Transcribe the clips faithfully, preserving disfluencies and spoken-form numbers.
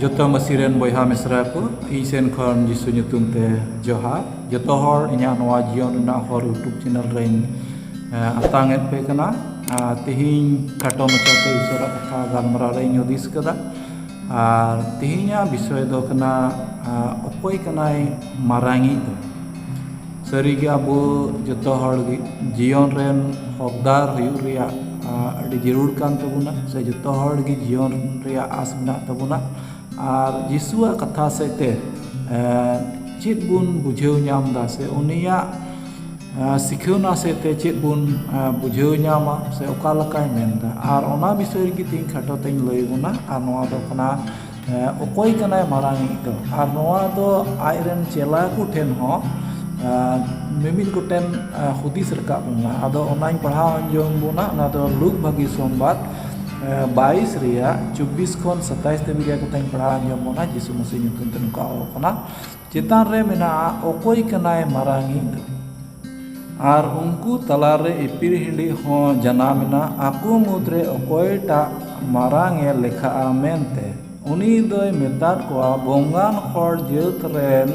ᱡᱚᱛᱚ ᱢᱟᱹᱥᱤ ᱨᱮᱱ ᱵᱚᱭᱦᱟ ᱢᱤᱥᱨᱟ ᱠᱚ, ᱤᱧ ᱥᱮᱱ ᱠᱷᱚᱱ ᱡᱤᱥᱩ ᱧᱩᱛᱩᱢ ᱛᱮ ᱡᱚᱦᱟᱨ᱾ ᱡᱚᱛᱚ ᱦᱚᱲ ᱤᱧᱟᱹᱜ ᱱᱚᱣᱟ ᱡᱤᱭᱚᱱ ᱨᱮᱱᱟᱜ ᱦᱚᱨ YouTube channel ᱨᱮᱧ, ᱮ, ᱟᱛᱟᱝ ᱮᱫ ᱯᱮ ᱠᱟᱱᱟ᱾ ᱟᱨ ᱛᱮᱦᱮᱧ ᱠᱷᱟᱴᱚ ᱢᱟᱪᱷᱟᱛᱮ ᱤᱥᱚᱨᱟᱜ ᱠᱟᱛᱷᱟ ᱜᱟᱞᱢᱟᱨᱟᱣ ᱨᱮᱧ ᱦᱩᱫᱤᱥ ᱠᱟᱫᱟ᱾ ᱟᱨ ᱛᱮᱦᱮᱧᱟᱜ ᱵᱤᱥᱚᱭ ᱫᱚ ᱠᱟᱱᱟ, ᱟ, ᱚᱠᱚᱭ ᱠᱟᱱᱟᱭ ᱢᱟᱨᱟᱝᱤᱡ ᱫᱚ? ᱥᱟᱹᱨᱤᱜᱮ ᱟᱵᱚ ᱡᱚᱛᱚ ᱦᱚᱲ ᱜᱮ ᱡᱤᱭᱚᱱ ᱨᱮᱱ ᱦᱚᱠᱫᱟᱨ ᱦᱩᱭᱩᱜ ᱨᱮᱭᱟᱜ, ᱟ, ᱟᱹᱰᱤ ᱡᱟᱹᱨᱩᱲ ᱠᱟᱱ ᱛᱟᱵᱚᱱᱟ, ᱥᱮ ᱡᱚᱛᱚ ᱦᱚᱲ ᱜᱮ ᱡᱤᱭᱚᱱ ᱨᱮᱭᱟᱜ ᱟᱥ ᱢᱮᱱᱟᱜ ᱛᱟᱵᱚᱱᱟ᱾ ᱟᱨ ᱡᱤᱥᱩᱣᱟᱜ ᱠᱟᱛᱷᱟ ᱥᱮᱫ ᱛᱮ, ᱮ, ᱪᱮᱫ ᱵᱚᱱ ᱵᱩᱡᱷᱟᱹᱣ ᱧᱟᱢ ᱮᱫᱟ, ᱥᱮ ᱩᱱᱤᱭᱟᱜ, ᱮ, ᱥᱤᱠᱷᱟᱹᱣᱱᱟ ᱥᱮᱫ ᱛᱮ ᱪᱮᱫ ᱵᱚᱱ, ᱮ, ᱵᱩᱡᱷᱟᱹᱣ ᱧᱟᱢᱟ, ᱥᱮ ᱚᱠᱟ ᱞᱮᱠᱟᱭ ᱢᱮᱱ ᱮᱫᱟ? ᱟᱨ ᱚᱱᱟ ᱵᱤᱥᱚᱭ ᱨᱮᱜᱮ ᱛᱮᱦᱮᱧ ᱠᱷᱟᱴᱚ ᱛᱮᱧ ᱞᱟᱹᱭ ᱵᱚᱱᱟ᱾ ᱟᱨ ᱱᱚᱣᱟ ᱫᱚ ᱠᱟᱱᱟ, ᱮ, ᱚᱠᱚᱭ ᱠᱟᱱᱟᱭ ᱢᱟᱨᱟᱝᱤᱡ ᱫᱚ? ᱟᱨ ᱱᱚᱣᱟ ᱫᱚ ᱟᱡ ᱨᱮᱱ ᱪᱮᱞᱟ ᱠᱚ ᱴᱷᱮᱱ ᱦᱚᱸ, ᱮ, ᱢᱤᱢᱤᱫ ᱜᱚᱴᱮᱱ, ᱮ, ᱦᱩᱫᱤᱥ ᱨᱟᱠᱟᱵ ᱞᱮᱱᱟ᱾ ᱟᱫᱚ ᱚᱱᱟᱧ ᱯᱟᱲᱦᱟᱣ ᱟᱸᱡᱚᱢ ᱵᱚᱱᱟ᱾ ᱚᱱᱟ ᱫᱚ ᱞᱩᱠ ᱵᱷᱟᱹᱜᱤ ᱥᱚᱢᱵᱟᱫ, ᱮ, ᱵᱟᱭᱤᱥ ᱨᱮᱭᱟᱜ ᱪᱚᱵᱵᱤᱥ ᱠᱷᱚᱱ ᱥᱟᱛᱟᱭᱤᱥ ᱫᱷᱟᱹᱵᱤᱡ ᱨᱮᱭᱟᱜ ᱠᱟᱛᱷᱟᱧ ᱯᱟᱲᱦᱟᱣ ᱟᱸᱡᱚᱢ ᱵᱚᱱᱟ᱾ ᱡᱤᱥᱩ ᱢᱟᱹᱥᱤ ᱧᱩᱛᱩᱢ ᱛᱮ ᱱᱚᱝᱠᱟ ᱚᱞ ᱠᱟᱱᱟ, ᱪᱮᱛᱟᱱ ᱨᱮ ᱢᱮᱱᱟᱜᱼᱟ, ᱚᱠᱚᱭ ᱠᱟᱱᱟᱭ ᱢᱟᱨᱟᱝᱤᱡ ᱫᱚ? ᱟᱨ ᱩᱱᱠᱩ ᱛᱟᱞᱟᱨᱮ ᱤᱯᱤᱨ ᱦᱤᱸᱰᱤᱡ ᱦᱚᱸ ᱡᱟᱱᱟᱢ ᱮᱱᱟ, ᱟᱠᱚ ᱢᱩᱫᱽᱨᱮ ᱚᱠᱚᱭᱴᱟᱜ ᱢᱟᱨᱟᱝ ᱮ ᱞᱮᱠᱷᱟᱜᱼᱟ ᱢᱮᱱᱛᱮ᱾ ᱩᱱᱤ ᱫᱚᱭ ᱢᱮᱛᱟᱫ ᱠᱚᱣᱟ, ᱵᱚᱝᱜᱟᱱ ᱦᱚᱲ ᱡᱟᱹᱛ ᱨᱮᱱ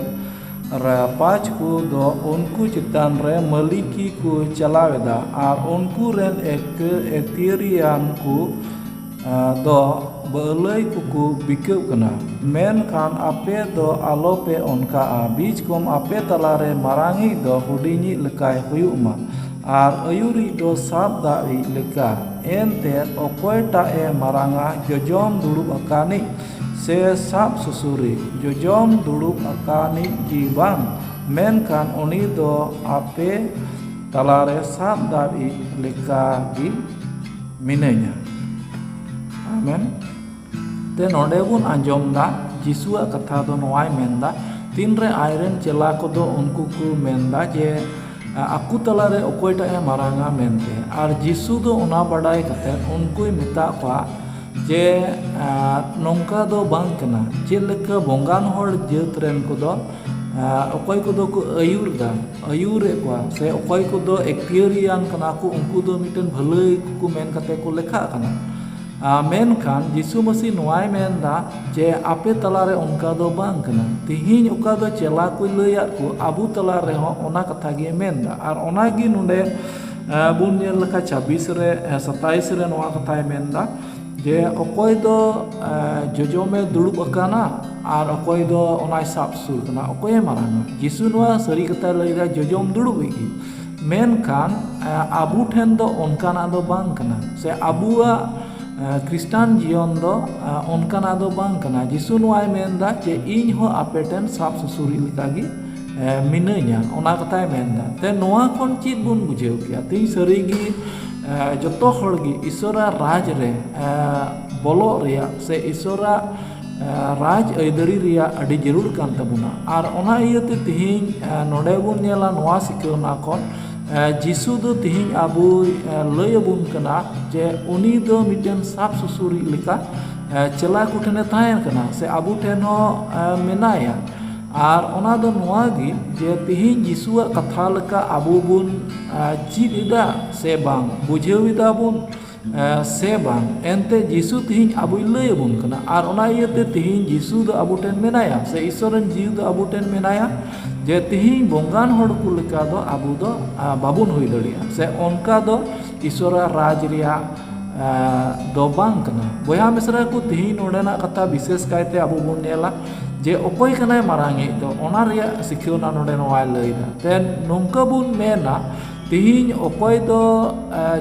ᱨᱟᱯᱟᱡᱽ ᱠᱚ ᱫᱚ ᱩᱱᱠᱩ ᱪᱮᱛᱟᱱ ᱨᱮ ᱢᱟᱹᱞᱤᱠᱤ ᱠᱚ ᱪᱟᱞᱟᱣ ᱮᱫᱟ, ᱟᱨ ᱩᱱᱠᱩ ᱨᱮᱱ ᱮᱠ-, ᱮᱠᱛᱤᱭᱟᱹᱨᱤᱭᱟᱱ ᱠᱚ, ᱟ, ᱫᱚ ᱵᱟᱹᱞᱟᱹᱭ ᱠᱚᱠᱚ ᱵᱤᱠᱟᱹᱜ ᱠᱟᱱᱟ᱾ ᱢᱮᱱᱠᱷᱟᱱ ᱟᱯᱮ ᱫᱚ ᱟᱞᱚᱯᱮ ᱚᱱᱠᱟᱜᱼᱟ, ᱵᱤᱡᱽ ᱠᱚᱢ ᱟᱯᱮ ᱛᱟᱞᱟᱨᱮ ᱢᱟᱨᱟᱝᱤᱡ ᱫᱚ ᱦᱩᱰᱤᱧᱤᱡ ᱞᱮᱠᱟᱭ ᱦᱩᱭᱩᱜ ᱢᱟ, ᱟᱨ ᱟᱹᱭᱩᱨᱤᱡ ᱫᱚ ᱥᱟᱵ ᱫᱟᱜᱤᱡ ᱞᱮᱠᱟ᱾ ᱮᱱᱛᱮ ᱚᱠᱚᱭᱴᱟᱜ ᱮ ᱢᱟᱨᱟᱝᱟ, ᱡᱚᱡᱚᱢ ᱫᱩᱲᱩᱵ ᱟᱠᱟᱱᱤᱡ ᱥᱮ ᱥᱟᱵ ᱥᱩᱥᱩᱨᱤᱡ? ᱡᱚᱡᱚᱢ ᱫᱩᱲᱩᱵ ᱟᱠᱟᱱᱤᱡ ᱜᱮ ᱵᱟᱝ, ᱢᱮᱱᱠᱷᱟᱱ ᱩᱱᱤ ᱫᱚ ᱟᱯᱮ ᱛᱟᱞᱟᱨᱮ ᱥᱟᱵ ᱫᱟᱜᱤᱡ ᱞᱮᱠᱟ ᱜᱮ ᱢᱤᱱᱟᱹᱧᱟ᱾ ᱟᱢᱮᱱ᱾ ᱛᱮ ᱱᱚᱰᱮ ᱵᱚᱱ ᱟᱸᱡᱚᱢ ᱫᱟ, ᱡᱤᱥᱩᱣᱟᱜ ᱠᱟᱛᱷᱟ ᱫᱚ ᱱᱚᱣᱟᱭ ᱢᱮᱱᱫᱟ, ᱛᱤᱱᱨᱮ ᱟᱡᱨᱮᱱ ᱪᱮᱞᱟ ᱠᱚᱫᱚ ᱩᱱᱠᱩ ᱠᱚ ᱢᱮᱱᱫᱟ ᱡᱮ, ᱟ, ᱟᱠᱚ ᱛᱟᱞᱟᱨᱮ ᱚᱠᱚᱭᱴᱟᱜ ᱮ ᱢᱟᱨᱟᱝᱟ ᱢᱮᱱᱛᱮ᱾ ᱟᱨ ᱡᱤᱥᱩ ᱫᱚ ᱚᱱᱟ ᱵᱟᱰᱟᱭ ᱠᱟᱛᱮ ᱩᱱᱠᱩᱭ ᱢᱮᱛᱟᱜ ᱠᱚᱣᱟ ᱡᱮ, ᱟ, ᱱᱚᱝᱠᱟ ᱫᱚ ᱵᱟᱝ ᱠᱟᱱᱟ᱾ ᱪᱮᱫ ᱞᱮᱠᱟ ᱵᱚᱸᱜᱟᱱ ᱦᱚᱲ ᱡᱟᱹᱛ ᱨᱮᱱ ᱠᱚᱫᱚ, ᱟ, ᱚᱠᱚᱭ ᱠᱚᱫᱚ ᱠᱚ ᱟᱹᱭᱩᱨ ᱫᱟ, ᱟᱹᱭᱩᱨᱮᱫ ᱠᱚᱣᱟ, ᱥᱮ ᱚᱠᱚᱭ ᱠᱚᱫᱚ ᱮᱠᱛᱤᱭᱟᱹᱨᱤᱭᱟᱱ ᱠᱟᱱᱟ ᱠᱚ, ᱩᱱᱠᱩ ᱫᱚ ᱢᱤᱫᱴᱮᱱ ᱵᱷᱟᱹᱞᱟᱹᱭ ᱠᱚ ᱢᱮᱱ ᱠᱟᱛᱮ ᱠᱚ ᱞᱮᱠᱷᱟᱜ ᱠᱟᱱᱟ᱾ ᱟᱨ ᱢᱮᱱᱠᱷᱟᱱ ᱡᱤᱥᱩ ᱢᱟᱹᱥᱤ ᱱᱚᱣᱟᱭ ᱢᱮᱱᱫᱟ ᱡᱮ ᱟᱯᱮ ᱛᱟᱞᱟᱨᱮ ᱚᱱᱠᱟ ᱫᱚ ᱵᱟᱝ ᱠᱟᱱᱟ᱾ ᱛᱤᱦᱤᱧ ᱚᱠᱟ ᱫᱚ ᱪᱮᱞᱟ ᱠᱚᱭ ᱞᱟᱹᱭᱟᱫ ᱠᱚ, ᱟᱵᱚ ᱛᱟᱞᱟ ᱨᱮᱦᱚᱸ ᱚᱱᱟ ᱠᱟᱛᱷᱟ ᱜᱮ ᱢᱮᱱᱫᱟ᱾ ᱟᱨ ᱚᱱᱟᱜᱮ ᱱᱚᱰᱮ ᱵᱚᱱ ᱧᱮᱞ ᱞᱮᱠᱷᱟᱱ ᱪᱷᱟᱵᱵᱤᱥ ᱨᱮ, ᱥᱟᱛᱟᱭᱤᱥ ᱨᱮ ᱱᱚᱣᱟ ᱠᱟᱛᱷᱟᱭ ᱢᱮᱱᱫᱟ ᱡᱮ ᱚᱠᱚᱭ ᱫᱚ ᱡᱚᱡᱚᱢᱮ ᱫᱩᱲᱩᱵ ᱟᱠᱟᱱᱟ ᱟᱨ ᱚᱠᱚᱭ ᱫᱚ ᱚᱱᱟᱭ ᱥᱟᱵ ᱥᱩᱨ ᱠᱟᱱᱟ, ᱚᱠᱚᱭᱮ ᱢᱟᱨᱟᱝᱟ? ᱡᱤᱥᱩ ᱱᱚᱣᱟ ᱥᱟᱹᱨᱤ ᱠᱟᱛᱷᱟᱭ ᱞᱟᱹᱭᱫᱟ, ᱡᱚᱡᱚᱢ ᱫᱩᱲᱩᱵ ᱜᱮ᱾ ᱢᱮᱱᱠᱷᱟᱱ ᱟᱵᱚ ᱴᱷᱮᱱ ᱫᱚ ᱚᱱᱠᱟᱱᱟᱜ ᱫᱚ ᱵᱟᱝ ᱠᱟᱱᱟ, ᱥᱮ ᱟᱵᱚᱣᱟᱜ ᱠᱷᱨᱤᱥᱴᱟᱱ ᱡᱤᱭᱚᱱ ᱫᱚ ᱚᱱᱠᱟᱱᱟᱜ ᱫᱚ ᱵᱟᱝ ᱠᱟᱱᱟ᱾ ᱡᱤᱥᱩ ᱱᱚᱣᱟᱭ ᱢᱮᱱᱫᱟ ᱡᱮ ᱤᱧ ᱦᱚᱸ ᱟᱯᱮ ᱴᱷᱮᱱ ᱥᱟᱵ ᱥᱩᱥᱩᱨᱤᱡ ᱞᱮᱠᱟᱜᱮ ᱢᱤᱱᱟᱹᱧᱟ, ᱚᱱᱟ ᱠᱟᱛᱷᱟᱭ ᱢᱮᱱᱫᱟ᱾ ᱛᱮ ᱱᱚᱣᱟ ᱠᱷᱚᱱ ᱪᱮᱫ ᱵᱚᱱ ᱵᱩᱡᱷᱟᱹᱣ ᱠᱮᱭᱟ? ᱛᱮᱦᱮᱧ ᱥᱟᱹᱨᱤᱜᱮ ᱡᱚᱛᱚ ᱦᱚᱲᱜᱮ ᱤᱥᱚᱨᱟᱜ ᱨᱟᱡᱽ ᱨᱮ ᱵᱚᱞᱚᱜ ᱨᱮᱭᱟᱜ ᱥᱮ ᱤᱥᱚᱨᱟᱜ ᱨᱟᱡᱽ ᱟᱹᱭᱫᱟᱹᱨᱤ ᱨᱮᱭᱟᱜ ᱟᱹᱰᱤ ᱡᱟᱹᱨᱩᱲ ᱠᱟᱱ ᱛᱟᱵᱚᱱᱟ᱾ ᱟᱨ ᱚᱱᱟ ᱤᱭᱟᱹᱛᱮ ᱛᱮᱦᱮᱧ ᱱᱚᱰᱮ ᱵᱚᱱ ᱧᱮᱞᱟ ᱱᱚᱣᱟ ᱥᱤᱠᱷᱟᱹᱣᱱᱟ ᱠᱷᱚᱱ ᱡᱤᱥᱩ ᱫᱚ ᱛᱮᱦᱮᱧ ᱟᱵᱚᱭ ᱞᱟᱹᱭ ᱟᱵᱚᱱ ᱠᱟᱱᱟ ᱡᱮ ᱩᱱᱤ ᱫᱚ ᱢᱤᱫᱴᱮᱱ ᱥᱟᱵ ᱥᱩᱥᱩᱨᱤᱡ ᱞᱮᱠᱟ ᱪᱮᱞᱟ ᱠᱚ ᱴᱷᱮᱱᱮ ᱛᱟᱦᱮᱸ ᱠᱟᱱᱟ, ᱥᱮ ᱟᱵᱚ ᱴᱷᱮᱱ ᱦᱚᱸ ᱢᱮᱱᱟᱭᱟ᱾ ᱟᱨ ᱚᱱᱟ ᱫᱚ ᱱᱚᱣᱟ ᱜᱮ ᱡᱮ ᱛᱮᱦᱮᱧ ᱡᱤᱥᱩᱣᱟᱜ ᱠᱟᱛᱷᱟ ᱞᱮᱠᱟ ᱟᱵᱚ ᱵᱚᱱ ᱪᱮᱫ ᱮᱫᱟ ᱥᱮ ᱵᱟᱝ, ᱵᱩᱡᱷᱟᱹᱣ ᱮᱫᱟ ᱵᱚᱱ ᱥᱮ ᱵᱟᱝ, ᱮᱱᱛᱮ ᱡᱤᱥᱩ ᱛᱮᱦᱮᱧ ᱟᱵᱚᱭ ᱞᱟᱹᱭ ᱟᱵᱚᱱ ᱠᱟᱱᱟ᱾ ᱟᱨ ᱚᱱᱟ ᱤᱭᱟᱹᱛᱮ ᱛᱮᱦᱮᱧ ᱡᱤᱥᱩ ᱫᱚ ᱟᱵᱚ ᱴᱷᱮᱱ ᱢᱮᱱᱟᱭᱟ, ᱥᱮ ᱤᱥᱚᱨ ᱨᱮᱱ ᱡᱤᱣᱤ ᱫᱚ ᱟᱵᱚ ᱴᱷᱮᱱ ᱢᱮᱱᱟᱭᱟ, ᱡᱮ ᱛᱮᱦᱮᱧ ᱵᱚᱸᱜᱟᱱ ᱦᱚᱲ ᱠᱚ ᱞᱮᱠᱟ ᱫᱚ ᱟᱵᱚ ᱫᱚ ᱵᱟᱵᱚᱱ ᱦᱩᱭ ᱫᱟᱲᱮᱭᱟᱜᱼᱟ, ᱥᱮ ᱚᱱᱠᱟ ᱫᱚ ᱤᱥᱚᱨᱟᱜ ᱨᱟᱡᱽ ᱨᱮᱭᱟᱜ ᱫᱚ ᱵᱟᱝ ᱠᱟᱱᱟ᱾ ᱵᱚᱭᱦᱟ ᱢᱤᱥᱨᱟ ᱠᱚ, ᱛᱮᱦᱮᱧ ᱱᱚᱰᱮᱱᱟᱜ ᱠᱟᱛᱷᱟ ᱵᱤᱥᱮᱥ ᱠᱟᱭᱛᱮ ᱟᱵᱚ ᱵᱚᱱ ᱧᱮᱞᱟ ᱡᱮ ᱚᱠᱚᱭ ᱠᱟᱱᱟᱭ ᱢᱟᱨᱟᱝᱤᱡ ᱫᱚ, ᱚᱱᱟ ᱨᱮᱭᱟᱜ ᱥᱤᱠᱷᱟᱹᱣᱱᱟ ᱱᱚᱰᱮ ᱱᱚᱣᱟᱭ ᱞᱟᱹᱭᱫᱟ᱾ ᱛᱮ ᱱᱚᱝᱠᱟ ᱵᱚᱱ ᱢᱮᱱᱟ, ᱛᱮᱦᱮᱧ ᱚᱠᱚᱭ ᱫᱚ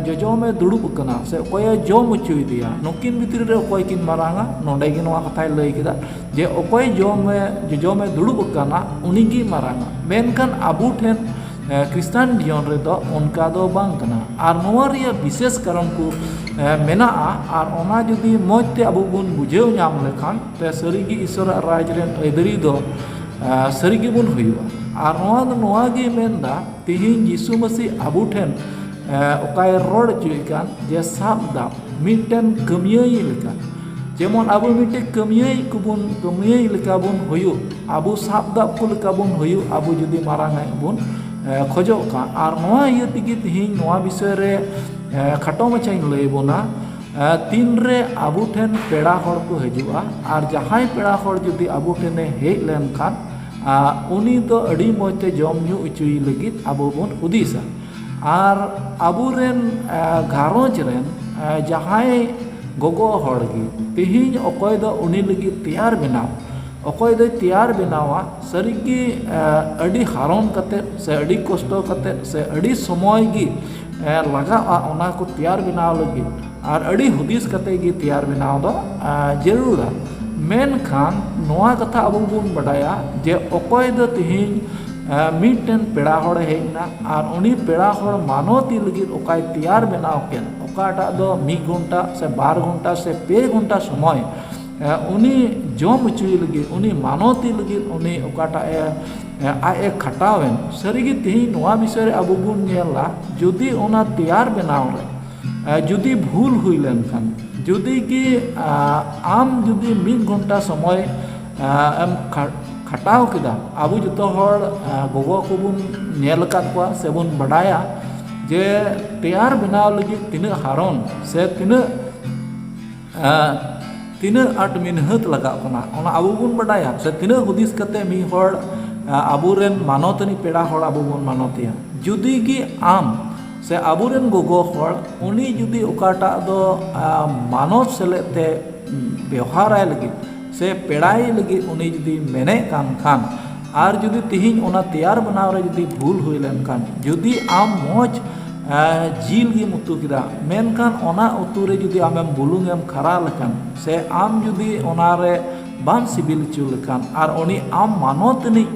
ᱡᱚᱡᱚᱢᱮ ᱫᱩᱲᱩᱵ ᱟᱠᱟᱱᱟ ᱥᱮ ᱚᱠᱚᱭᱮ ᱡᱚᱢ ᱦᱚᱪᱚᱭᱮᱫᱮᱭᱟ, ᱱᱩᱠᱤᱱ ᱵᱷᱤᱛᱨᱤ ᱨᱮ ᱚᱠᱚᱭ ᱠᱤᱱ ᱢᱟᱨᱟᱝᱟ? ᱱᱚᱰᱮ ᱜᱮ ᱱᱚᱣᱟ ᱠᱟᱛᱷᱟᱭ ᱞᱟᱹᱭ ᱠᱮᱫᱟ ᱡᱮ ᱚᱠᱚᱭ ᱡᱚᱢᱮ ᱡᱚᱡᱚᱢᱮ ᱫᱩᱲᱩᱵ ᱟᱠᱟᱱᱟ, ᱩᱱᱤᱜᱮ ᱢᱟᱨᱟᱝᱟ᱾ ᱢᱮᱱᱠᱷᱟᱱ ᱟᱵᱚ ᱴᱷᱮᱱ ᱠᱷᱨᱤᱥᱴᱟᱱ ᱡᱤᱭᱚᱱ ᱨᱮᱫᱚ ᱚᱱᱠᱟ ᱫᱚ ᱵᱟᱝ ᱠᱟᱱᱟ᱾ ᱟᱨ ᱱᱚᱣᱟ ᱨᱮᱭᱟᱜ ᱵᱤᱥᱮᱥ ᱠᱟᱨᱚᱱ ᱠᱚ ᱢᱮᱱᱟᱜᱼᱟ᱾ ᱟᱨ ᱚᱱᱟ ᱡᱩᱫᱤ ᱢᱚᱡᱽ ᱛᱮ ᱟᱵᱚ ᱵᱚᱱ ᱵᱩᱡᱷᱟᱹᱣ ᱧᱟᱢ ᱞᱮᱠᱷᱟᱱ, ᱛᱮ ᱥᱟᱹᱨᱤᱜᱮ ᱤᱥᱚᱨᱟᱜ ᱨᱟᱡᱽ ᱨᱮᱱ ᱟᱹᱭᱫᱟᱹᱨᱤ ᱫᱚ ᱥᱟᱹᱨᱤ ᱜᱮᱵᱚᱱ ᱦᱩᱭᱩᱜᱼᱟ᱾ ᱟᱨ ᱱᱚᱣᱟ ᱫᱚ ᱱᱚᱣᱟ ᱜᱮ ᱢᱮᱱᱫᱟ, ᱛᱮᱦᱮᱧ ᱡᱤᱥᱩ ᱢᱟᱹᱥᱤ ᱟᱵᱚ ᱴᱷᱮᱱ ᱚᱠᱟᱭ ᱨᱚᱲ ᱦᱚᱪᱚᱭᱮᱫ ᱠᱟᱱ ᱡᱮ ᱥᱟᱵ ᱫᱟᱵ ᱢᱤᱫᱴᱮᱱ ᱠᱟᱹᱢᱤᱭᱟᱹᱭ ᱞᱮᱠᱟ, ᱡᱮᱢᱚᱱ ᱟᱵᱚ ᱢᱤᱫᱴᱮᱱ ᱠᱟᱹᱢᱤᱭᱟᱹᱭ ᱠᱚᱵᱚᱱ, ᱠᱟᱹᱢᱤᱭᱟᱹᱭ ᱞᱮᱠᱟ ᱵᱚᱱ ᱦᱩᱭᱩᱜ, ᱟᱵᱚ ᱥᱟᱵ ᱫᱟᱵ ᱠᱚ ᱞᱮᱠᱟ ᱵᱚᱱ ᱦᱩᱭᱩᱜ, ᱟᱵᱚ ᱡᱩᱫᱤ ᱢᱟᱨᱟᱝ ᱟᱜ ᱵᱚᱱ ᱠᱷᱚᱡᱚᱜ ᱠᱟᱱ᱾ ᱟᱨ ᱱᱚᱣᱟ ᱤᱭᱟᱹ ᱛᱮᱜᱮ ᱛᱮᱦᱮᱧ ᱱᱚᱣᱟ ᱵᱤᱥᱚᱭ ᱨᱮ ᱠᱷᱟᱴᱚ ᱢᱟᱪᱷᱟᱧ ᱞᱟᱹᱭ ᱵᱚᱱᱟ᱾ ᱛᱤᱱᱨᱮ ᱟᱵᱚ ᱴᱷᱮᱱ ᱯᱮᱲᱟ ᱦᱚᱲ ᱠᱚ ᱦᱤᱡᱩᱜᱼᱟ, ᱟᱨ ᱡᱟᱦᱟᱸᱭ ᱯᱮᱲᱟ ᱦᱚᱲ ᱡᱩᱫᱤ ᱟᱵᱚ ᱴᱷᱮᱱᱮ ᱦᱮᱡ ᱞᱮᱱᱠᱷᱟᱱ, ᱩᱱᱤ ᱫᱚ ᱟᱹᱰᱤ ᱢᱚᱡᱽ ᱛᱮ ᱡᱚᱢ ᱧᱩ ᱦᱚᱪᱚᱭᱮ ᱞᱟᱹᱜᱤᱫ ᱟᱵᱚ ᱵᱚᱱ ᱦᱩᱫᱤᱥᱟ᱾ ᱟᱨ ᱟᱵᱚᱨᱮᱱ ᱜᱷᱟᱨᱚᱸᱡᱽ ᱨᱮᱱ ᱡᱟᱦᱟᱸᱭ ᱜᱚᱜᱚ ᱦᱚᱲ ᱜᱮ ᱛᱮᱦᱮᱧ ᱚᱠᱚᱭ ᱫᱚ ᱩᱱᱤ ᱞᱟᱹᱜᱤᱫ ᱛᱮᱭᱟᱨ ᱵᱮᱱᱟᱣ, ᱚᱠᱚᱭ ᱫᱚᱭ ᱛᱮᱭᱟᱨ ᱵᱮᱱᱟᱣᱟ, ᱥᱟᱹᱨᱤᱜᱮ ᱟᱹᱰᱤ ᱦᱟᱨᱚᱱ ᱠᱟᱛᱮᱫ ᱥᱮ ᱟᱹᱰᱤ ᱠᱚᱥᱴᱚ ᱠᱟᱛᱮᱫ ᱥᱮ ᱟᱹᱰᱤ ᱥᱚᱢᱚᱭ ᱜᱮ ᱞᱟᱜᱟᱜᱼᱟ ᱚᱱᱟ ᱠᱚ ᱛᱮᱭᱟᱨ ᱵᱮᱱᱟᱣ ᱞᱟᱹᱜᱤᱫ, ᱟᱨ ᱟᱹᱰᱤ ᱦᱩᱫᱤᱥ ᱠᱟᱛᱮᱫ ᱜᱮ ᱛᱮᱭᱟᱨ ᱵᱮᱱᱟᱣ ᱫᱚ ᱡᱟᱹᱨᱩᱲᱟ᱾ ᱢᱮᱱᱠᱷᱟᱱ ᱱᱚᱣᱟ ᱠᱟᱛᱷᱟ ᱟᱵᱚ ᱵᱚᱱ ᱵᱟᱰᱟᱭᱟ ᱡᱮ ᱚᱠᱚᱭ ᱫᱚ ᱛᱮᱦᱮᱧ ᱢᱤᱫᱴᱮᱱ ᱯᱮᱲᱟ ᱦᱚᱲᱮ ᱦᱮᱡ ᱮᱱᱟ ᱟᱨ ᱩᱱᱤ ᱯᱮᱲᱟ ᱦᱚᱲ ᱢᱟᱱᱚᱛᱤ ᱞᱟᱹᱜᱤᱫ ᱚᱠᱟᱭ ᱛᱮᱭᱟᱨ ᱵᱮᱱᱟᱣ ᱠᱮᱫ, ᱚᱠᱟᱴᱟᱜ ᱫᱚ ᱢᱤᱫ ᱜᱷᱚᱱᱴᱟ ᱥᱮ ᱵᱟᱨ ᱜᱷᱚᱱᱴᱟ ᱥᱮ ᱯᱮ ᱜᱷᱚᱱᱴᱟ ᱥᱚᱢᱚᱭ ᱩᱱᱤ ᱡᱚᱢ ᱦᱚᱪᱚᱭᱮ ᱞᱟᱹᱜᱤᱫ, ᱩᱱᱤ ᱢᱟᱱᱚᱛᱤ ᱞᱟᱹᱜᱤᱫ ᱩᱱᱤ ᱚᱠᱟᱴᱟᱜ ᱮ ᱟᱡ ᱮ ᱠᱷᱟᱴᱟᱣᱮᱱ᱾ ᱥᱟᱹᱨᱤᱜᱮ ᱛᱮᱦᱮᱧ ᱱᱚᱣᱟ ᱵᱤᱥᱚᱭ ᱨᱮ ᱟᱵᱚ ᱵᱚᱱ ᱧᱮᱞᱟ, ᱡᱩᱫᱤ ᱚᱱᱟ ᱛᱮᱭᱟᱨ ᱵᱮᱱᱟᱣ ᱨᱮ ᱡᱩᱫᱤ ᱵᱷᱩᱞ ᱦᱩᱭ ᱞᱮᱱᱠᱷᱟᱱ, ᱡᱩᱫᱤ ᱜᱮ ᱟᱢ ᱡᱩᱫᱤ ᱢᱤᱫ ᱜᱷᱚᱱᱴᱟ ᱥᱚᱢᱚᱭ ᱮᱢ ᱠᱷᱟᱴᱟᱣ ᱠᱮᱫᱟ, ᱟᱵᱚ ᱡᱚᱛᱚ ᱦᱚᱲ ᱜᱚᱜᱚ ᱠᱚᱵᱚᱱ ᱧᱮᱞ ᱟᱠᱟᱫ ᱠᱚᱣᱟ ᱥᱮᱵᱚᱱ ᱵᱟᱰᱟᱭᱟ ᱡᱮ ᱛᱮᱭᱟᱨ ᱵᱮᱱᱟᱣ ᱞᱟᱹᱜᱤᱫ ᱛᱤᱱᱟᱹᱜ ᱦᱟᱨᱚᱱ ᱥᱮ ᱛᱤᱱᱟᱹᱜ ᱛᱤᱱᱟᱹᱜ ᱟᱸᱴ ᱢᱤᱱᱦᱟᱹᱛ ᱞᱟᱜᱟᱜ ᱠᱟᱱᱟ, ᱚᱱᱟ ᱟᱵᱚ ᱵᱚᱱ ᱵᱟᱰᱟᱭᱟ᱾ ᱥᱮ ᱛᱤᱱᱟᱹᱜ ᱦᱩᱫᱤᱥ ᱠᱟᱛᱮ ᱢᱤᱫ ᱦᱚᱲ ᱟᱵᱚᱨᱮᱱ ᱢᱟᱱᱚᱛᱟᱱᱤ ᱯᱮᱲᱟ ᱦᱚᱲ ᱟᱵᱚ ᱵᱚᱱ ᱢᱟᱱᱚᱛᱮᱭᱟ᱾ ᱡᱩᱫᱤ ᱜᱮ ᱟᱢ ᱥᱮ ᱟᱵᱚᱨᱮᱱ ᱜᱚᱜᱚ ᱦᱚᱲ ᱩᱱᱤ ᱡᱩᱫᱤ ᱚᱠᱟᱴᱟᱜ ᱫᱚ ᱢᱟᱱᱚᱛ ᱥᱮᱞᱮᱫ ᱛᱮ ᱵᱮᱣᱦᱟᱨᱟᱭ ᱞᱟᱹᱜᱤᱫ ᱥᱮ ᱯᱮᱲᱟᱭ ᱞᱟᱹᱜᱤᱫ ᱩᱱᱤ ᱡᱩᱫᱤ ᱢᱮᱱᱮᱫ ᱠᱟᱱ ᱠᱷᱟᱱ, ᱟᱨ ᱡᱩᱫᱤ ᱛᱮᱦᱮᱧ ᱚᱱᱟ ᱛᱮᱭᱟᱨ ᱵᱮᱱᱟᱣ ᱨᱮ ᱡᱩᱫᱤ ᱵᱷᱩᱞ ᱦᱩᱭ ᱞᱮᱱᱠᱷᱟᱱ, ᱡᱩᱫᱤ ᱟᱢ ᱢᱚᱡᱽ ᱡᱤᱞ ᱜᱮᱢ ᱩᱛᱩ ᱠᱮᱫᱟ, ᱢᱮᱱᱠᱷᱟᱱ ᱚᱱᱟ ᱩᱛᱩ ᱨᱮ ᱡᱩᱫᱤ ᱟᱢᱮᱢ ᱵᱩᱞᱩᱝ ᱮᱢ ᱠᱷᱟᱨᱟ ᱞᱮᱠᱷᱟᱱ ᱥᱮ ᱟᱢ ᱡᱩᱫᱤ ᱚᱱᱟᱨᱮ ᱵᱟᱢ ᱥᱤᱵᱤᱞ ᱦᱚᱪᱚ ᱞᱮᱠᱷᱟᱱ ᱟᱨ ᱩᱱᱤ ᱟᱢ ᱢᱟᱱᱚᱛ ᱨᱤᱱᱤᱡ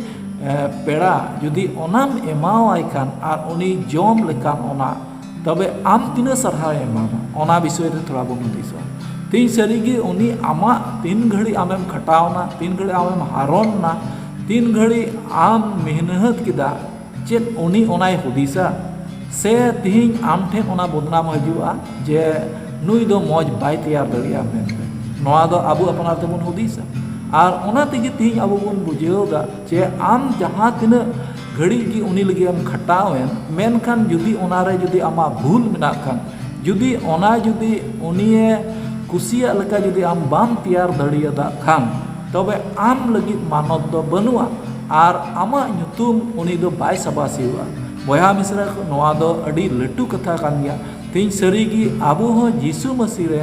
ᱯᱮᱲᱟ ᱡᱩᱫᱤ ᱚᱱᱟᱢ ᱮᱢᱟᱣᱟᱭ ᱠᱷᱟᱱ ᱟᱨ ᱩᱱᱤ ᱡᱚᱢ ᱞᱮᱠᱷᱟᱱ ᱚᱱᱟ, ᱛᱚᱵᱮ ᱟᱢ ᱛᱤᱱᱟᱹᱜ ᱥᱟᱨᱦᱟᱣᱮ ᱮᱢᱟᱢᱟ, ᱚᱱᱟ ᱵᱤᱥᱚᱭ ᱨᱮ ᱛᱷᱚᱲᱟ ᱵᱚᱱ ᱦᱩᱫᱤᱥᱟ᱾ ᱛᱮᱦᱮᱧ ᱥᱟᱹᱨᱤᱜᱮ ᱩᱱᱤ ᱟᱢᱟᱜ ᱛᱤᱱ ᱜᱷᱟᱹᱲᱤᱡ ᱟᱢᱮᱢ ᱠᱷᱟᱴᱟᱣᱱᱟ, ᱛᱤᱱ ᱜᱷᱟᱹᱲᱤᱡ ᱟᱢᱮᱢ ᱦᱟᱨᱚᱱ ᱱᱟ, ᱛᱤᱱ ᱜᱷᱟᱹᱲᱤᱡ ᱟᱢ ᱢᱮᱦᱱᱚᱛ ᱠᱮᱫᱟ, ᱪᱮᱫ ᱩᱱᱤ ᱚᱱᱟᱭ ᱦᱩᱫᱤᱥᱟ? ᱥᱮ ᱛᱤᱦᱤᱧ ᱟᱢ ᱴᱷᱮᱱ ᱚᱱᱟ ᱵᱚᱫᱱᱟᱢ ᱦᱤᱡᱩᱜᱼᱟ ᱡᱮ ᱱᱩᱭ ᱫᱚ ᱢᱚᱡᱽ ᱵᱟᱭ ᱛᱮᱭᱟᱨ ᱫᱟᱲᱮᱭᱟᱜᱼᱟ ᱢᱮᱱᱛᱮ? ᱱᱚᱣᱟ ᱫᱚ ᱟᱵᱚ ᱟᱯᱱᱟᱨ ᱛᱮᱵᱚᱱ ᱦᱩᱫᱤᱥᱟ᱾ ᱟᱨ ᱚᱱᱟ ᱛᱮᱜᱮ ᱛᱤᱦᱤᱧ ᱟᱵᱚ ᱵᱚᱱ ᱵᱩᱡᱷᱟᱹᱣ ᱮᱫᱟ ᱡᱮ ᱟᱢ ᱡᱟᱦᱟᱸ ᱛᱤᱱᱟᱹᱜ ᱜᱷᱟᱹᱲᱤᱡ ᱜᱮ ᱩᱱᱤ ᱞᱟᱹᱜᱤᱫ ᱮᱢ ᱠᱷᱟᱴᱟᱣ ᱮᱱ, ᱢᱮᱱᱠᱷᱟᱱ ᱡᱩᱫᱤ ᱚᱱᱟᱨᱮ ᱡᱩᱫᱤ ᱟᱢᱟᱜ ᱵᱷᱩᱞ ᱢᱮᱱᱟᱜ ᱠᱷᱟᱱ, ᱡᱩᱫᱤ ᱚᱱᱟ ᱡᱩᱫᱤ ᱩᱱᱤᱭᱮ ᱠᱩᱥᱤᱭᱟᱜ ᱞᱮᱠᱟ ᱡᱩᱫᱤ ᱟᱢ ᱵᱟᱢ ᱛᱮᱭᱟᱨ ᱫᱟᱲᱮᱭᱟᱫᱟ ᱠᱷᱟᱱ, ᱛᱚᱵᱮ ᱟᱢ ᱞᱟᱹᱜᱤᱫ ᱢᱟᱱᱚᱛ ᱫᱚ ᱵᱟᱹᱱᱩᱜᱼᱟ, ᱟᱨ ᱟᱢᱟᱜ ᱧᱩᱛᱩᱢ ᱩᱱᱤ ᱫᱚ ᱵᱟᱭ ᱥᱟᱵᱟᱥᱤᱣᱟ᱾ ᱵᱚᱭᱦᱟ ᱢᱤᱥᱨᱟ ᱠᱚ, ᱱᱚᱣᱟ ᱫᱚ ᱟᱹᱰᱤ ᱞᱟᱹᱴᱩ ᱠᱟᱛᱷᱟ ᱠᱟᱱ ᱜᱮᱭᱟ᱾ ᱛᱮᱦᱮᱧ ᱥᱟᱹᱨᱤᱜᱮ ᱟᱵᱚ ᱦᱚᱸ ᱡᱤᱥᱩ ᱢᱟᱹᱥᱤ ᱨᱮ,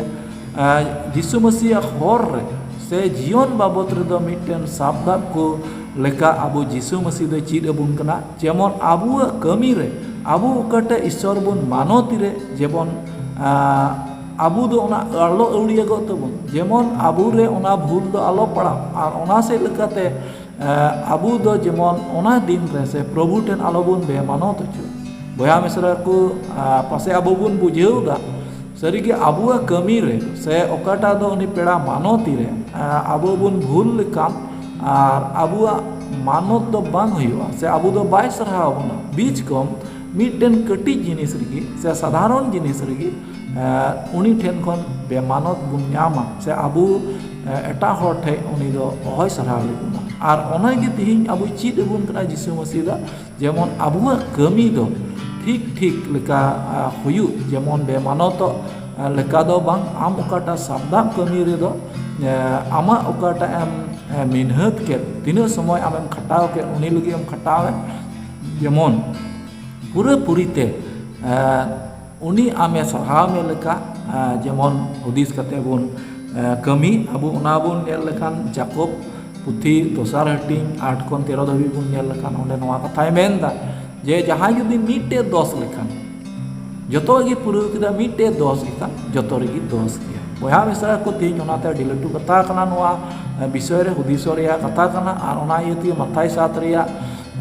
ᱟᱸ, ᱡᱤᱥᱩ ᱢᱟᱹᱥᱤᱭᱟᱜ ᱦᱚᱨ ᱨᱮ ᱥᱮ ᱡᱤᱭᱚᱱ ᱵᱟᱵᱚᱛ ᱨᱮᱫᱚ ᱢᱤᱫᱴᱮᱱ ᱥᱟᱵ ᱫᱟᱵ ᱠᱚ ᱞᱮᱠᱟ ᱟᱵᱚ ᱡᱤᱥᱩ ᱢᱟᱹᱥᱤ ᱫᱚᱭ ᱪᱮᱫ ᱟᱵᱚᱱ ᱠᱟᱱᱟ᱾ ᱡᱮᱢᱚᱱ ᱟᱵᱚᱣᱟᱜ ᱠᱟᱹᱢᱤ ᱨᱮ ᱟᱵᱚ ᱚᱠᱟᱴᱟᱜ ᱤᱥᱥᱚᱨ ᱵᱚᱱ ᱢᱟᱱᱚᱛ ᱨᱮ, ᱡᱮᱢᱚᱱ, ᱟᱸ, ᱟᱵᱚ ᱫᱚ ᱚᱱᱟ ᱟᱞᱚ ᱟᱹᱣᱲᱤᱭᱟᱹᱜᱚᱜ ᱛᱟᱵᱚᱱ, ᱡᱮᱢᱚᱱ ᱟᱵᱚ ᱨᱮ ᱚᱱᱟ ᱵᱷᱩᱞ ᱫᱚ ᱟᱞᱚ ᱯᱟᱲᱟᱜ, ᱟᱨ ᱚᱱᱟ ᱥᱮᱫ ᱞᱮᱠᱟᱛᱮ ᱮ, ᱟᱵᱚ ᱫᱚ ᱡᱮᱢᱚᱱ ᱚᱱᱟ ᱫᱤᱱ ᱨᱮ ᱥᱮ ᱯᱨᱚᱵᱷᱩ ᱴᱷᱮᱱ ᱟᱞᱚᱵᱚᱱ ᱵᱮᱢᱟᱱᱚᱛ ᱦᱚᱪᱚ᱾ ᱵᱚᱭᱦᱟ ᱢᱤᱥᱨᱟ ᱠᱚ, ᱟ, ᱯᱟᱥᱮ ᱟᱵᱚ ᱵᱚᱱ ᱵᱩᱡᱷᱟᱹᱣ ᱮᱫᱟ, ᱥᱟᱹᱨᱤᱜᱮ ᱟᱵᱚᱣᱟᱜ ᱠᱟᱹᱢᱤ ᱨᱮ ᱥᱮ ᱚᱠᱟᱴᱟᱜ ᱫᱚ ᱩᱱᱤ ᱯᱮᱲᱟ ᱢᱟᱱᱚᱛᱤ ᱨᱮ, ᱟ, ᱟᱵᱚ ᱵᱚᱱ ᱵᱷᱩᱞ ᱞᱮᱠᱷᱟᱱ ᱟᱨ ᱟᱵᱚᱣᱟᱜ ᱢᱟᱱᱚᱛ ᱫᱚ ᱵᱟᱝ ᱦᱩᱭᱩᱜᱼᱟ, ᱥᱮ ᱟᱵᱚ ᱫᱚ ᱵᱟᱭ ᱥᱟᱨᱦᱟᱣ ᱵᱚᱱᱟ᱾ ᱵᱤᱪ ᱠᱚᱢ ᱢᱤᱫᱴᱮᱱ ᱠᱟᱹᱴᱤᱡ ᱡᱤᱱᱤᱥ ᱨᱮᱜᱮ ᱥᱮ ᱥᱟᱫᱷᱟᱨᱚᱱ ᱡᱤᱱᱤᱥ ᱨᱮᱜᱮ ᱮ, ᱩᱱᱤ ᱴᱷᱮᱱ ᱠᱷᱚᱱ ᱵᱮᱢᱟᱱᱚᱛ ᱵᱚᱱ ᱧᱟᱢᱟ, ᱥᱮ ᱟᱵᱚ, ᱮ, ᱮᱴᱟᱜ ᱦᱚᱲ ᱴᱷᱮᱱ ᱩᱱᱤ ᱫᱚ ᱚᱦᱚᱭ ᱥᱟᱨᱦᱟᱣ ᱞᱮᱵᱚᱱᱟ᱾ ᱟᱨ ᱚᱱᱟᱜᱮ ᱛᱮᱦᱮᱧ ᱟᱵᱚ ᱪᱮᱫ ᱟᱵᱚᱱ ᱠᱟᱱᱟ ᱡᱤᱥᱩ ᱢᱟᱹᱥᱤ ᱫᱚ, ᱡᱮᱢᱚᱱ ᱟᱵᱚᱣᱟᱜ ᱠᱟᱹᱢᱤ ᱫᱚ ᱴᱷᱤᱠ ᱴᱷᱤᱠ ᱞᱮᱠᱟ, ᱟ, ᱦᱩᱭᱩᱜ, ᱡᱮᱢᱚᱱ ᱵᱮᱢᱟᱱᱚᱛᱚᱜ, ᱟ, ᱞᱮᱠᱟ ᱫᱚ ᱵᱟᱝ᱾ ᱟᱢ ᱚᱠᱟᱴᱟᱜ ᱥᱟᱵᱫᱟᱜ ᱠᱟᱹᱢᱤ ᱨᱮᱫᱚ, ᱮ, ᱟᱢᱟᱜ ᱚᱠᱟᱴᱟᱜ ᱮᱢ, ᱮ, ᱢᱤᱱᱦᱟᱹᱛ ᱠᱮᱫ, ᱛᱤᱱᱟᱹᱜ ᱥᱚᱢᱚᱭ ᱟᱢᱮᱢ ᱠᱷᱟᱴᱟᱣ ᱠᱮᱫ, ᱩᱱᱤ ᱞᱟᱹᱜᱤᱫ ᱮᱢ ᱠᱷᱟᱴᱟᱣ ᱮᱱ, ᱡᱮᱢᱚᱱ ᱯᱩᱨᱟᱹ ᱯᱩᱨᱤ ᱛᱮ, ᱮ, ᱩᱱᱤ ᱟᱢᱮ ᱥᱟᱨᱦᱟᱣ ᱢᱮ ᱞᱮᱠᱟ, ᱮ, ᱡᱮᱢᱚᱱ ᱦᱩᱫᱤᱥ ᱠᱟᱛᱮ ᱵᱚᱱ, ᱮ, ᱠᱟᱹᱢᱤ᱾ ᱟᱵᱚ ᱚᱱᱟ ᱵᱚᱱ ᱧᱮᱞ ᱞᱮᱠᱷᱟᱱ ᱡᱟᱠᱚᱵ ᱯᱩᱛᱷᱤ ᱫᱚᱥᱟᱨ ᱦᱟᱹᱴᱤᱧ ᱟᱴ ᱠᱷᱚᱱ ᱛᱮᱨᱚ ᱫᱷᱟᱹᱵᱤᱡ ᱵᱚᱱ ᱧᱮᱞ ᱞᱮᱠᱷᱟᱱ ᱚᱸᱰᱮ ᱱᱚᱣᱟ ᱠᱟᱛᱷᱟᱭ ᱢᱮᱱᱫᱟ ᱡᱮ ᱡᱟᱦᱟᱸᱭ ᱡᱩᱫᱤ ᱢᱤᱫᱴᱮᱡ ᱫᱚᱥ ᱞᱮᱠᱷᱟᱱ, ᱡᱚᱛᱚ ᱜᱮ ᱯᱩᱨᱟᱹᱣ ᱠᱮᱫᱟ, ᱢᱤᱫᱴᱮᱡ ᱫᱚᱥ ᱞᱮᱠᱷᱟᱱ ᱡᱚᱛᱚ ᱨᱮᱜᱮ ᱫᱚᱥ ᱜᱮᱭᱟ᱾ ᱵᱚᱭᱦᱟ ᱢᱤᱥᱨᱟ ᱠᱚ, ᱛᱮᱦᱮᱧ ᱚᱱᱟᱛᱮ ᱟᱹᱰᱤ ᱞᱟᱹᱴᱩ ᱠᱟᱛᱷᱟ ᱠᱟᱱᱟ ᱱᱚᱣᱟ, ᱮ, ᱵᱤᱥᱚᱭ ᱨᱮ ᱦᱩᱫᱤᱥᱚᱜ ᱨᱮᱭᱟᱜ ᱠᱟᱛᱷᱟ ᱠᱟᱱᱟ᱾ ᱟᱨ ᱚᱱᱟ ᱤᱭᱟᱹ ᱛᱮᱜᱮ ᱢᱟᱛᱷᱟᱭ ᱥᱟᱛ ᱨᱮᱭᱟᱜ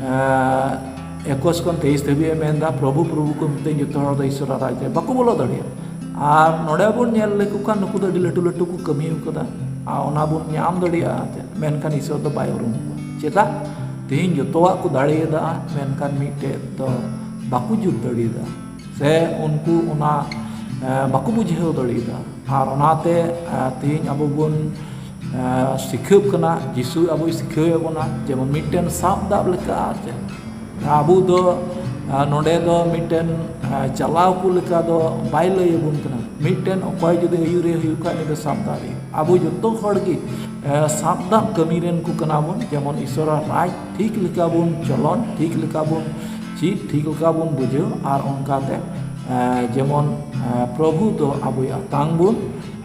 ᱮᱸ, ᱮᱠᱩᱥ ᱠᱷᱚᱱ ᱛᱮᱭᱤᱥ ᱫᱷᱟᱹᱵᱤᱡ ᱮ ᱢᱮᱱᱫᱟ, "ᱯᱨᱚᱵᱷᱩ, ᱯᱨᱚᱵᱷᱩ ᱠᱚ ᱢᱮᱛᱟᱹᱧ ᱡᱚᱛᱚ ᱦᱚᱲ ᱫᱚ ᱤᱥᱚᱨᱟᱜ ᱨᱟᱡᱽ ᱨᱮ ᱵᱟᱠᱚ ᱵᱚᱞᱚ ᱫᱟᱲᱮᱭᱟᱜᱼᱟ᱾" ᱟᱨ ᱱᱚᱰᱮ ᱵᱚᱱ ᱧᱮᱞ ᱞᱮᱠᱚ ᱠᱷᱟᱱ ᱱᱩᱠᱩ ᱫᱚ ᱟᱹᱰᱤ ᱞᱟᱹᱴᱩ ᱞᱟᱹᱴᱩ ᱠᱚ ᱠᱟᱹᱢᱤ ᱟᱠᱟᱫᱟ, ᱟᱨ ᱚᱱᱟ ᱵᱚᱱ ᱧᱟᱢ ᱫᱟᱲᱮᱭᱟᱜᱼᱟ, ᱢᱮᱱᱠᱷᱟᱱ ᱤᱥᱚᱨ ᱫᱚ ᱵᱟᱭ ᱩᱨᱩᱢ ᱠᱚᱣᱟ᱾ ᱪᱮᱫᱟᱜ? ᱛᱮᱦᱮᱧ ᱡᱚᱛᱚᱣᱟᱜ ᱠᱚ ᱫᱟᱲᱮᱭᱟᱫᱟ, ᱢᱮᱱᱠᱷᱟᱱ ᱢᱤᱫᱴᱮᱡ ᱫᱚ ᱵᱟᱠᱚ ᱡᱩᱛ ᱫᱟᱲᱮᱭᱟᱫᱟ, ᱥᱮ ᱩᱱᱠᱩ ᱚᱱᱟ, ᱮᱸ, ᱵᱟᱠᱚ ᱵᱩᱡᱷᱟᱹᱣ ᱫᱟᱲᱮᱭᱟᱫᱟ᱾ ᱟᱨ ᱚᱱᱟᱛᱮ, ᱮᱸ, ᱛᱮᱦᱮᱧ ᱟᱵᱚ ᱵᱚᱱ, ᱮᱸ, ᱥᱤᱠᱷᱟᱹᱜ ᱠᱟᱱᱟ, ᱡᱤᱥᱩ ᱟᱵᱚᱭ ᱥᱤᱠᱷᱟᱹᱣᱮᱫ ᱵᱚᱱᱟ, ᱡᱮᱢᱚᱱ ᱢᱤᱫᱴᱮᱱ ᱥᱟᱵ ᱫᱟᱵ ᱞᱮᱠᱟ᱾ ᱟᱨ ᱪᱮᱫ ᱟᱵᱚ ᱫᱚ ᱟᱨ ᱱᱚᱰᱮ ᱫᱚ ᱢᱤᱫᱴᱮᱱ, ᱟᱨ, ᱪᱟᱞᱟᱣ ᱠᱚ ᱞᱮᱠᱟ ᱫᱚ ᱵᱟᱭ ᱞᱟᱹᱭ ᱟᱵᱚᱱ ᱠᱟᱱᱟ᱾ ᱢᱤᱫᱴᱮᱱ ᱚᱠᱚᱭ ᱡᱩᱫᱤ ᱟᱹᱭᱩᱨᱮ ᱦᱩᱭᱩᱜ ᱠᱷᱟᱱ, ᱩᱱᱤ ᱫᱚ ᱥᱟᱵ ᱫᱟᱲᱮᱭᱟᱜᱼᱟ᱾ ᱟᱵᱚ ᱡᱚᱛᱚ ᱦᱚᱲ ᱜᱮ, ᱮ, ᱥᱟᱵ ᱫᱟᱜ ᱠᱟᱹᱢᱤ ᱨᱮᱱ ᱠᱚ ᱠᱟᱱᱟ ᱵᱚᱱ᱾ ᱡᱮᱢᱚᱱ ᱤᱥᱚᱨᱟᱜ ᱨᱟᱡᱽ ᱴᱷᱤᱠ ᱞᱮᱠᱟ ᱵᱚᱱ ᱪᱚᱞᱚᱱ, ᱴᱷᱤᱠ ᱞᱮᱠᱟ ᱵᱚᱱ ᱪᱮᱫ, ᱴᱷᱤᱠ ᱞᱮᱠᱟ ᱵᱚᱱ ᱵᱩᱡᱷᱟᱹᱣ, ᱟᱨ ᱚᱱᱠᱟᱛᱮ, ᱮ, ᱡᱮᱢᱚᱱ, ᱮ, ᱯᱨᱚᱵᱷᱩ ᱫᱚ ᱟᱵᱚᱭ ᱟᱛᱟᱝ ᱵᱚᱱ᱾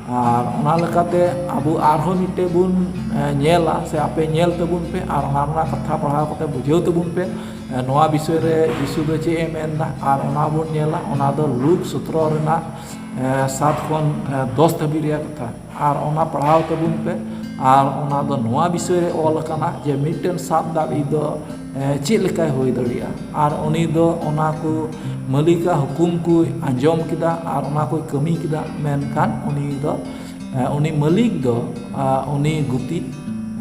ᱟᱨ ᱚᱱᱟ ᱞᱮᱠᱟᱛᱮ ᱟᱵᱚ ᱟᱨᱦᱚᱸ ᱢᱤᱫᱴᱮᱡ ᱵᱚᱱ, ᱮ, ᱧᱮᱞᱟ, ᱥᱮ ᱟᱯᱮ ᱧᱮᱞ ᱛᱟᱵᱚᱱ ᱯᱮ ᱟᱨ ᱚᱱᱟ ᱨᱮᱱᱟᱜ ᱠᱟᱛᱷᱟ ᱯᱟᱲᱦᱟᱣ ᱠᱟᱛᱮ ᱵᱩᱡᱷᱟᱹᱣ ᱛᱟᱵᱚᱱ ᱯᱮ᱾ ᱮ, ᱱᱚᱣᱟ ᱵᱤᱥᱚᱭ ᱨᱮ ᱡᱤᱥᱩ ᱫᱚ ᱪᱮᱫ ᱮ ᱢᱮᱱᱫᱟ, ᱟᱨ ᱚᱱᱟ ᱵᱚᱱ ᱧᱮᱞᱟ᱾ ᱚᱱᱟ ᱫᱚ ᱞᱩᱠ ᱥᱚᱛᱨᱚ ᱨᱮᱱᱟᱜ, ᱮ, ᱥᱟᱛ ᱠᱷᱚᱱ, ᱮ, ᱫᱚᱥ ᱫᱷᱟᱹᱵᱤᱡ ᱨᱮᱭᱟᱜ ᱠᱟᱛᱷᱟ, ᱟᱨ ᱚᱱᱟ ᱯᱟᱲᱦᱟᱣ ᱛᱟᱵᱚᱱ ᱯᱮ᱾ ᱟᱨ ᱚᱱᱟ ᱫᱚ ᱱᱚᱣᱟ ᱵᱤᱥᱚᱭ ᱨᱮ ᱚᱞ ᱟᱠᱟᱱᱟ ᱡᱮ ᱢᱤᱫᱴᱮᱱ ᱥᱟᱵ ᱫᱟᱲᱮ ᱫᱚ, ᱮ, ᱪᱮᱫ ᱞᱮᱠᱟᱭ ᱦᱩᱭ ᱫᱟᱲᱮᱭᱟᱜᱼᱟ, ᱟᱨ ᱩᱱᱤ ᱫᱚ ᱚᱱᱟ ᱠᱚ ᱢᱟᱹᱞᱤᱠᱟᱜ ᱦᱩᱠᱩᱢ ᱠᱚᱭ ᱟᱸᱡᱚᱢ ᱠᱮᱫᱟ ᱟᱨ ᱚᱱᱟ ᱠᱚᱭ ᱠᱟᱹᱢᱤ ᱠᱮᱫᱟ, ᱢᱮᱱᱠᱷᱟᱱ ᱩᱱᱤ ᱫᱚ, ᱮ, ᱩᱱᱤ ᱢᱟᱹᱞᱤᱠ ᱫᱚ, ᱟ, ᱩᱱᱤ ᱜᱩᱛᱤ,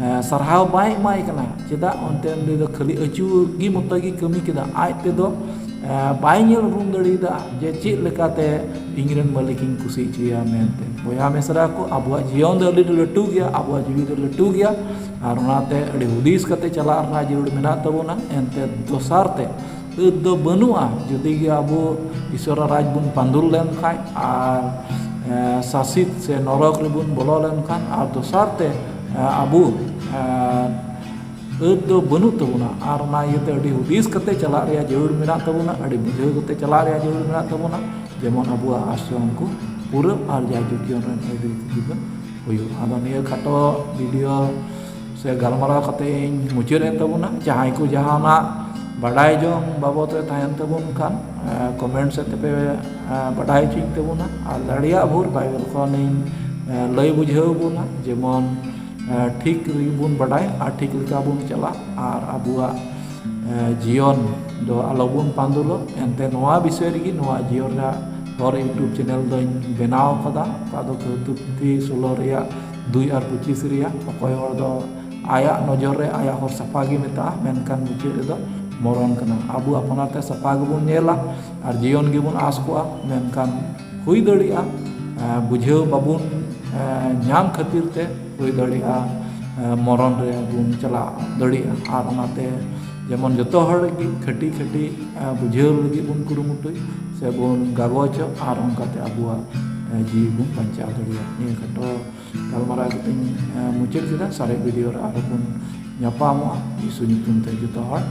ᱮ, ᱥᱟᱨᱦᱟᱣ ᱵᱟᱭ ᱮᱢᱟᱭ ᱠᱟᱱᱟ᱾ ᱪᱮᱫᱟᱜ? ᱚᱱᱛᱮ ᱩᱱᱤ ᱫᱚ ᱠᱷᱟᱹᱞᱤ ᱟᱹᱪᱩ ᱜᱮ ᱢᱚᱛᱚ ᱜᱮ ᱠᱟᱹᱢᱤ ᱠᱮᱫᱟ᱾ ᱟᱡ ᱛᱮᱫᱚ, ᱮ, ᱵᱟᱭ ᱧᱮᱞ ᱩᱨᱩᱢ ᱫᱟᱲᱮᱭᱟᱫᱟ ᱡᱮ ᱪᱮᱫ ᱞᱮᱠᱟᱛᱮ ᱤᱧᱨᱮᱱ ᱢᱟᱹᱞᱤᱠᱤᱧ ᱠᱩᱥᱤ ᱦᱚᱪᱚᱭᱟ ᱢᱮᱱᱛᱮ᱾ ᱵᱚᱭᱦᱟ ᱢᱤᱥᱨᱟ ᱠᱚ, ᱟᱵᱚᱣᱟᱜ ᱡᱤᱭᱚᱱ ᱫᱚ ᱟᱹᱰᱤ ᱞᱟᱹᱴᱩ ᱜᱮᱭᱟ, ᱟᱵᱚᱣᱟᱜ ᱡᱤᱣᱤ ᱫᱚ ᱞᱟᱹᱴᱩ ᱜᱮᱭᱟ, ᱟᱨ ᱚᱱᱟᱛᱮ ᱟᱹᱰᱤ ᱦᱩᱫᱤᱥ ᱠᱟᱛᱮ ᱪᱟᱞᱟᱜ ᱨᱮᱱᱟᱜ ᱡᱟᱹᱨᱩᱲ ᱢᱮᱱᱟᱜ ᱛᱟᱵᱚᱱᱟ᱾ ᱮᱱᱛᱮ ᱫᱚᱥᱟᱨ ᱛᱮ ᱟᱹᱫ ᱫᱚ ᱵᱟᱹᱱᱩᱜᱼᱟ᱾ ᱡᱩᱫᱤ ᱜᱮ ᱟᱵᱚ ᱤᱥᱚᱨᱟᱜ ᱨᱟᱡᱽ ᱵᱚᱱ ᱯᱟᱹᱰᱩᱨ ᱞᱮᱱᱠᱷᱟᱱ ᱟᱨ, ᱮ, ᱥᱟᱥᱤᱛ ᱥᱮ ᱱᱚᱨᱚᱠ ᱨᱮᱵᱚᱱ ᱵᱚᱞᱚ ᱞᱮᱱᱠᱷᱟᱱ, ᱟᱨ ᱫᱚᱥᱟᱨ ᱛᱮ, ᱮ, ᱟᱵᱚ, ᱮ, ᱟᱹᱫ ᱫᱚ ᱵᱟᱹᱱᱩᱜ ᱛᱟᱵᱚᱱᱟ, ᱟᱨ ᱚᱱᱟ ᱤᱭᱟᱹᱛᱮ ᱟᱹᱰᱤ ᱦᱩᱫᱤᱥ ᱠᱟᱛᱮ ᱪᱟᱞᱟᱜ ᱨᱮᱭᱟᱜ ᱡᱟᱹᱨᱩᱲ ᱢᱮᱱᱟᱜ ᱛᱟᱵᱚᱱᱟ, ᱟᱹᱰᱤ ᱵᱩᱡᱷᱟᱹᱣ ᱠᱟᱛᱮ ᱪᱟᱞᱟᱜ ᱨᱮᱭᱟᱜ ᱡᱟᱹᱨᱩᱲ ᱢᱮᱱᱟᱜ ᱛᱟᱵᱚᱱᱟ, ᱡᱮᱢᱚᱱ ᱟᱵᱚᱣᱟᱜ ᱟᱥ ᱡᱚᱢ ᱠᱚ ᱯᱩᱨᱟᱹᱜ ᱟᱨ ᱡᱟᱭᱡᱩᱜᱽ ᱡᱤᱭᱚᱱ ᱨᱮᱱ ᱟᱹᱭᱫᱟᱹᱨᱤ ᱠᱚ ᱦᱩᱭᱩᱜ᱾ ᱟᱫᱚ ᱱᱤᱭᱟᱹ ᱠᱷᱟᱴᱚ ᱵᱷᱤᱰᱤᱭᱳ ᱥᱮ ᱜᱟᱞᱢᱟᱨᱟᱣ ᱠᱟᱛᱮ ᱤᱧ ᱢᱩᱪᱟᱹᱫ ᱮᱫ ᱛᱟᱵᱚᱱᱟ᱾ ᱡᱟᱦᱟᱸᱭ ᱠᱚ ᱡᱟᱦᱟᱱᱟᱜ ᱵᱟᱰᱟᱭ ᱡᱚᱝ ᱵᱟᱵᱚᱫ ᱨᱮ ᱛᱟᱦᱮᱱ ᱛᱟᱵᱚᱱ ᱠᱷᱟᱱ, ᱮ, ᱠᱚᱢᱮᱱᱴ ᱥᱮᱫ ᱛᱮᱯᱮ, ᱮ, ᱵᱟᱰᱟᱭ ᱦᱚᱪᱚᱧ ᱛᱟᱵᱚᱱᱟ, ᱟᱨ ᱫᱟᱲᱮᱭᱟᱜ ᱵᱷᱳᱨ ᱵᱟᱭᱵᱮᱞ ᱠᱷᱚᱱᱤᱧ, ᱮ, ᱞᱟᱹᱭ ᱵᱩᱡᱷᱟᱹᱣ ᱵᱚᱱᱟ, ᱡᱮᱢᱚᱱ, ᱮ, ᱴᱷᱤᱠ ᱨᱮᱜᱮ ᱵᱚᱱ ᱵᱟᱰᱟᱭ ᱟᱨ ᱴᱷᱤᱠ ᱞᱮᱠᱟ ᱵᱚᱱ ᱪᱟᱞᱟᱜ, ᱟᱨ ᱟᱵᱚᱣᱟᱜ, ᱮ, ᱡᱤᱭᱚᱱ ᱫᱚ ᱟᱞᱚᱵᱚᱱ ᱯᱟᱹᱰᱩᱨᱚᱜ᱾ ᱮᱱᱛᱮ ᱱᱚᱣᱟ ᱵᱤᱥᱚᱭ ᱨᱮᱜᱮ ᱱᱚᱣᱟ ᱡᱤᱭᱚᱱ ᱨᱮᱭᱟᱜ ᱦᱚᱨ YouTube ᱪᱮᱱᱮᱞ ᱫᱚᱧ ᱵᱮᱱᱟᱣ ᱟᱠᱟᱫᱟ᱾ ᱚᱠᱟ ᱫᱚ ᱠᱟᱹᱦᱩᱛᱩ ᱯᱩᱛᱷᱤ ᱥᱳᱞᱳ ᱨᱮᱭᱟᱜ ᱫᱩᱭ ᱟᱨ ᱯᱚᱸᱪᱤᱥ ᱨᱮᱭᱟᱜ, ᱚᱠᱚᱭ ᱦᱚᱲ ᱫᱚ ᱟᱭᱟᱜ ᱱᱚᱡᱚᱨ ᱨᱮ ᱟᱭᱟᱜ ᱦᱚᱨ ᱥᱟᱯᱷᱟ ᱜᱮ ᱢᱮᱛᱟᱜᱼᱟ, ᱢᱮᱱᱠᱷᱟᱱ ᱢᱩᱪᱟᱹᱫ ᱨᱮᱫᱚ ᱢᱚᱨᱚᱱ ᱠᱟᱱᱟ᱾ ᱟᱵᱚ ᱟᱯᱱᱟᱨ ᱛᱮ ᱥᱟᱯᱷᱟ ᱜᱮᱵᱚᱱ ᱧᱮᱞᱟ ᱟᱨ ᱡᱤᱭᱚᱱ ᱜᱮᱵᱚᱱ ᱟᱥ ᱠᱚᱜᱼᱟ, ᱢᱮᱱᱠᱷᱟᱱ ᱦᱩᱭ ᱫᱟᱲᱮᱭᱟᱜᱼᱟ, ᱮ, ᱵᱩᱡᱷᱟᱹᱣ ᱵᱟᱵᱚᱱ, ᱮ, ᱧᱟᱢ ᱠᱷᱟᱹᱛᱤᱨ ᱛᱮ ᱦᱩᱭ ᱫᱟᱲᱮᱭᱟᱜᱼᱟ, ᱮ, ᱢᱚᱨᱚᱱ ᱨᱮ ᱵᱚᱱ ᱪᱟᱞᱟᱣ ᱫᱟᱲᱮᱭᱟᱜᱼᱟ᱾ ᱟᱨ ᱚᱱᱟᱛᱮ ᱡᱮᱢᱚᱱ ᱡᱚᱛᱚ ᱦᱚᱲ ᱜᱮ ᱠᱷᱟᱹᱴᱤ ᱠᱷᱟᱹᱴᱤ, ᱟᱸ, ᱵᱩᱡᱷᱟᱹᱣ ᱞᱟᱹᱜᱤᱫ ᱵᱚᱱ ᱠᱩᱨᱩᱢᱩᱴᱩᱭ ᱥᱮ ᱵᱚᱱ ᱜᱟᱜᱚᱪᱚᱜ ᱟᱨ ᱚᱱᱠᱟᱛᱮ ᱟᱵᱚᱣᱟᱜ, ᱟᱸ, ᱡᱤᱣᱤ ᱵᱚᱱ ᱵᱟᱧᱪᱟᱣ ᱫᱟᱲᱮᱭᱟᱜ᱾ ᱱᱤᱭᱟᱹ ᱠᱷᱟᱴᱚ ᱜᱟᱞᱢᱟᱨᱟᱣ ᱠᱟᱛᱮᱧ, ᱟᱸ, ᱢᱩᱪᱟᱹᱫ ᱠᱮᱫᱟ᱾ ᱥᱟᱨᱮᱡ video ᱨᱮ ᱟᱨᱦᱚᱸ ᱵᱚᱱ ᱧᱟᱯᱟᱢᱚᱜᱼᱟ᱾ ᱡᱤᱥᱩ ᱧᱩᱛᱩᱢ ᱛᱮ ᱡᱚᱛᱚ ᱦᱚᱲ